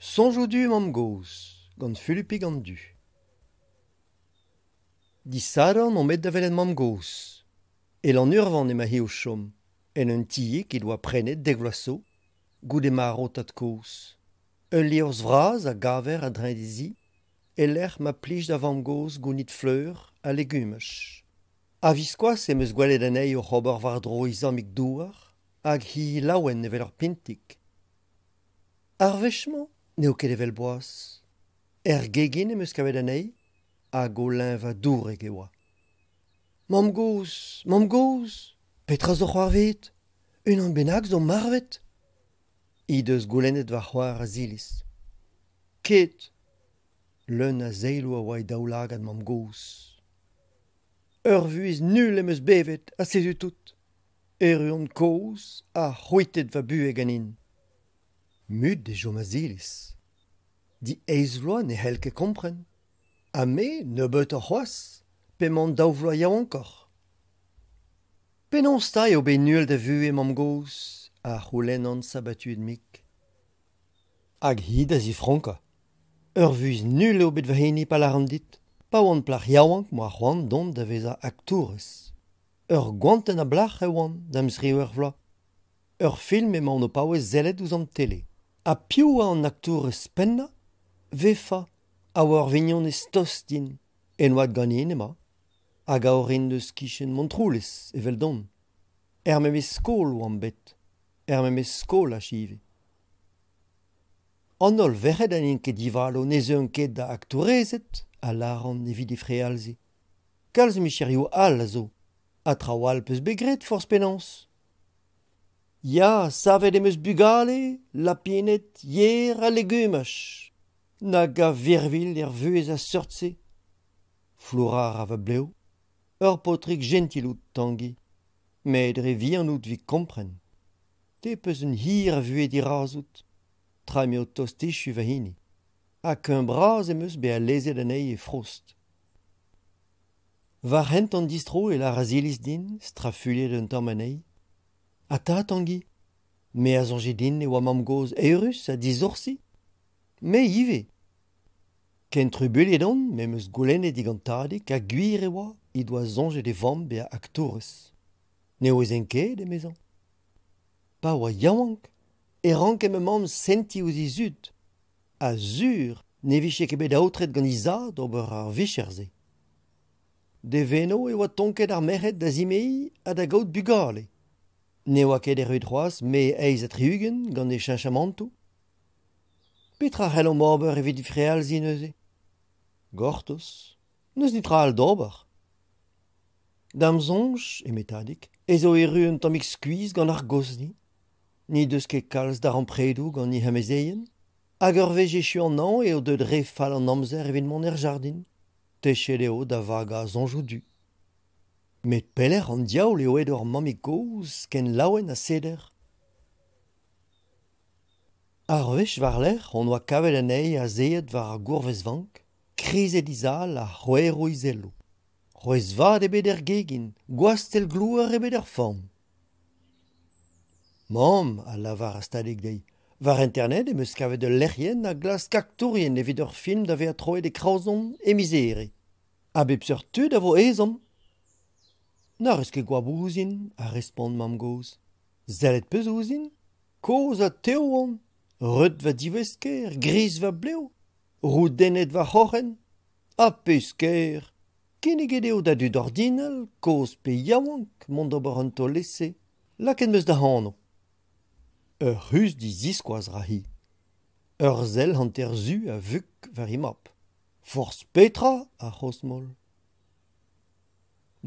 Soñjoù du mamm-gozh, gant Fulupig an Du. Disadorn omp aet da welet mamm-gozh. E Lannurvan emañ-hi o chom, en un tiig he doa prenet dek vloaz zo, goude marv tad-kozh. Ul liorzh vras a gaver a-dreñv d'he zi, e-lec'h ma plij da vamm-gozh gounit fleur ha legumaj. A-viskoazh em eus gwelet anezhi oc'h ober war-dro he zammig douar hag hi laouen evel ur pintig. Ar wech-mañ n'eo ket evel boaz. Er gegin em eus kavet anezhi hag o leñvañ dourek e oa. Mamm-gozh, mamm-gozh, petra zo c'hoarvezet ? Unan bennak zo marvet ? He deus goulennet va c'hoar Aziliz. Ket. Leun a zeiloù a oa e daoulagad mamm-gozh. Ur vuhez null em eus bevet ha setu tout. Erru on kozh ha c'hwitet va buhez ganin. Mut e chom Aziliz. Di eizh vloaz ne c'hell ket kompren. Ha me nebeutoc'h c'hoazh p'emaon daou vloaz yaouankoc'h. Penaos 'ta eo bet null da vuhez mamm-gozh ? a c'houlennan sabatuet-mik. Hag hi da zifronkañ. Ur vuhez null eo bet va hini pa lâran dit. Pa oan plac'h yaouank 'm boa c'hoant dont da vezañ aktourez. Ur goantenn a blac'h e oan da'm zriwec'h vloaz. Ur film emaon o paouez sellet ouzh an tele. Ha piv oa an aktourez pennañ ? Vefa a oa ur vignonez tost din. En oad ganin emañ. Hag a orin eus kichen Montroulez eveldon. Er memes skol oamp bet. Er memes skolaj ivez. An holl verc'hed ha n'int ket divalo ne zeuont ket da aktourezed, a lâran evit he frealziñ. Kalz micherioù all a zo, ha traoù all 'peus bet graet forzh penaos. Ya, savet em eus bugale, lapined, yer ha legumaj. Nag a virvilh er vuhez a seurt-se. Flourañ a ra va blev. Ur paotrig jentil out, Tangi. Met re vihan out evit kompren. Te 'peus un hir a vuhez dirazout, tra m'eo tost echu va hini. Ha kuñv bras em eus bezañ lezet anezhi e frost. War hent an distro e lâr Aziliz din, strafuilhet un tamm anezhi. Ha 'ta, Tangi ? Me a soñje din e oa mamm-gozh eürus ha disoursi. Me ivez. Ken trubuilhet on m'em eus goulennet digant tadig ha gwir e oa he doa soñjet e vamm bezañ aktourez. Ne ouezen ket, emezañ. Pa oa yaouank e ranke ma mamm sentiñ ouzh he zud ha sur ne vije ket bet aotret gant he zad ober ar vicher-se. D'e veno e oa tonket ar merc'hed da zimeziñ ha da gaout bugale. Ne oa ket erruet c'hoazh Mae eizh ha tri-ugent gant e cheñchamantoù. Petra a c'hellomp ober evit frealziñ neuze ? Gortoz, n'eus netra all d'ober. Da'm soñj, eme Tadig, ez eo erru un tammig skuizh gant ar gozhni. N'he deus ket kalz darempredoù gant he amezeien hag ur wech echu an hañv eo deuet re fall an amzer evit mont er jardin. Techet eo da vagañ soñjoù du. Met pelec'h an diaoul eo aet hor mammig-kozh ken laouen ha seder ? Ar wech war-lerc'h hon oa kavet anezhi azeet war ar gourvezvank, krizet he zal ha c'hwerv he selloù. C'hwezh vat ebet er gegin, gwastell glouar ebet er forn. Mamm, a lavaras Tadig dezhi, war internet em eus kavet ul lec'hienn a glask aktourien evit ur film da vezañ troet e Kraozon e miz Here. A bep seurt tud a vo ezhomm. Na rez ket goap ouzhin, a respont mamm-gozh. Sellet 'peus ouzhin ? Kozh ha tev on, reut va divesker, gris va blev, roudennet va c'hroc'hen. Ha pezh kaer ! Kinniget eo da dud ordinal, kozh pe yaouank, mont d'ober un taol-ese. Lakaet 'm eus da anv. Ur c'huzh diziskoaz 'ra-hi. Ur sell hanter zu a vuk war he mab. Forzh petra, a c'hrozmol.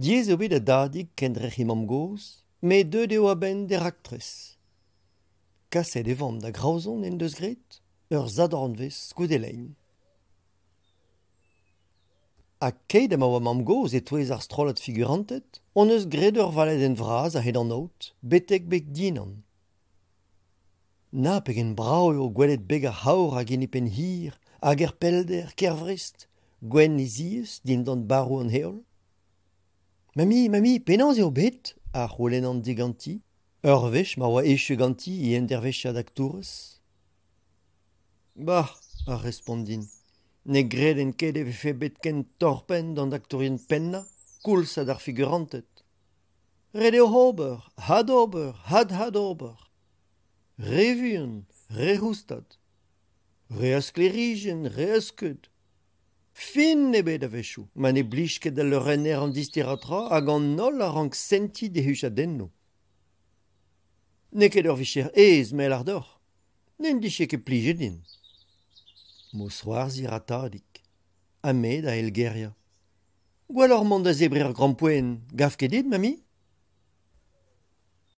Diaes eo bet da dadig kendrec'hiñ mamm-gozh, met deuet eo a-benn d'e raktres. Kaset e vamm da Graozon en deus graet ur sadornvezh goude lein. Ha keit ha ma oa mamm-gozh e-touez ar strollad figuranted hon eus graet ur valedenn vras a-hed an aod betek beg Dinan. Na pegen brav eo gwelet beg ar c'haor hag hini Penn-Hir hag er pellder Kêr-Vrest, gwenn he ziez dindan barroù an heol. Mammy, mammy, penaos eo bet ? a c'houlennan diganti, ur wech ma oa echu ganti he endervezhiad aktourez. Bah, a respont din, ne greden ket e vefe bet ken torr-penn d'an aktourien pennañ koulz ha d'ar figuranted. Ret eo ober, adober, ad-adober. Re vuan, re c'houstad. Re a sklêrijenn, re a skeud. Fin ebet a-wechoù, ma ne blij ket d'al leurenner an disterañ tra hag an holl a rank sentiñ d'e huchadennoù. N'eo ket ur vicher aes, me 'lâr deoc'h. N'en dije ket plijet din. Mousc'hoarzhiñ a ra tadig. Ha me da eilgeriañ. Gwelloc'h mont da zebriñ ur grampouezhenn, 'gav ket dit, mamie ?